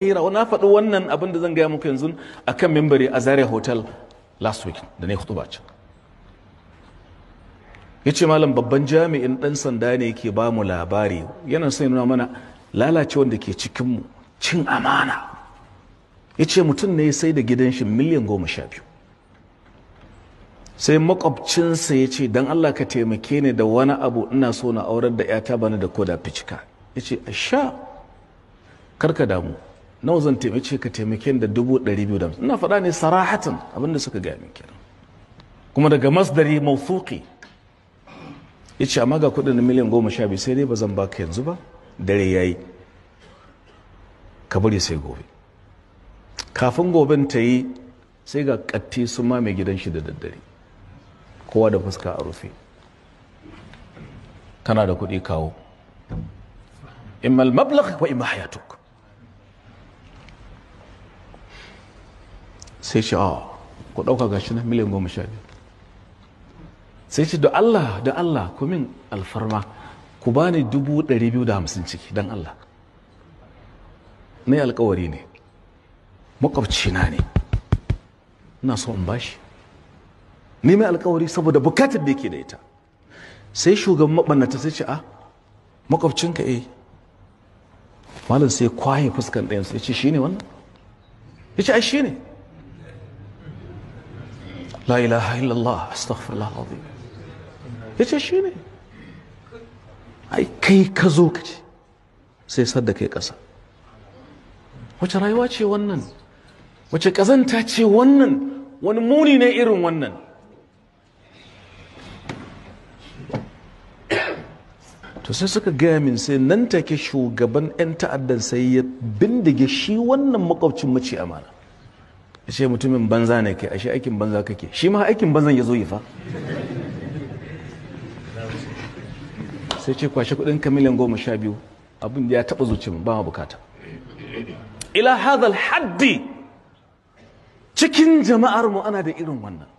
Na faɗi wannan abin da zan gaya muku yanzu akan mimbari a Zaria Hotel last week da ne khutuba can. Yace malam babban jami'in ɗan sanda ne yake ba mu labari, yana son nuna mana lalacewar da ke cikin mu, cin amana. Yace mutum ne sai da gidan shi miliyan 12. Sai makwabcinsa ya ce, don Allah ka taimake ni da wani abu, ina so na aurar da 'yata bani da koda ficika. Ya ce, sha, karka damu, nawa zan taimake ka? Taimake ni da 250,000. Ina faɗa ne sarahatan abinda suka gaya min kenan, kuma daga masdari mawthuqi. Ya ce, amma ga kuɗin na miliyan 12, sai dai ba zan baka yanzu ba, dare yayi, ka bari sai gobe. Kafin goben ta yi, sai ga ƙatti sun mame gidan shi da daddare, kowa da fuska a rufe. Kana da kuɗi, kawo, imma al-mablagh wa imma hayatuk. Sai ce, a ku ɗauka, gashi na miliyan 12. Sai ce, da Allah, da Allah, ku min alfarma, ku bani 250,000 ciki, don Allah, na yi alkawari ne, makwabcina ne, ina so in bashi, ni mai alkawari saboda bukatar da yake da ita. Sai shugaban mabannata sai ce, a makwabcinka? Eh malam. Sai kwaye fuskan ɗayan, sai ce, shine wannan? Ya ce, ai shine. La ilaha illallah, astaghfirullah alazim. Ya ce, shine, ai kai ka zo ka ce. Sai sadda kai ƙasa. Wace rayuwa ce wannan? Wace ƙazanta ce wannan? Wani muni ne irin wannan? To sai suka gaya min, sai nan take shugaban 'yan ta'addan sai ya bindige shi wannan makwabcin mace amana. Ya ce, mutumin banza ne kai, ashe aikin banza kake. Shi ma aikin banzan ya zo yi fa. Sai ce, kwashe kudin ka miliyan 12, abin da ya taba zuciya ba ma bukata. Ila hadal haddi cikin jama'ar mu ana da irin wannan.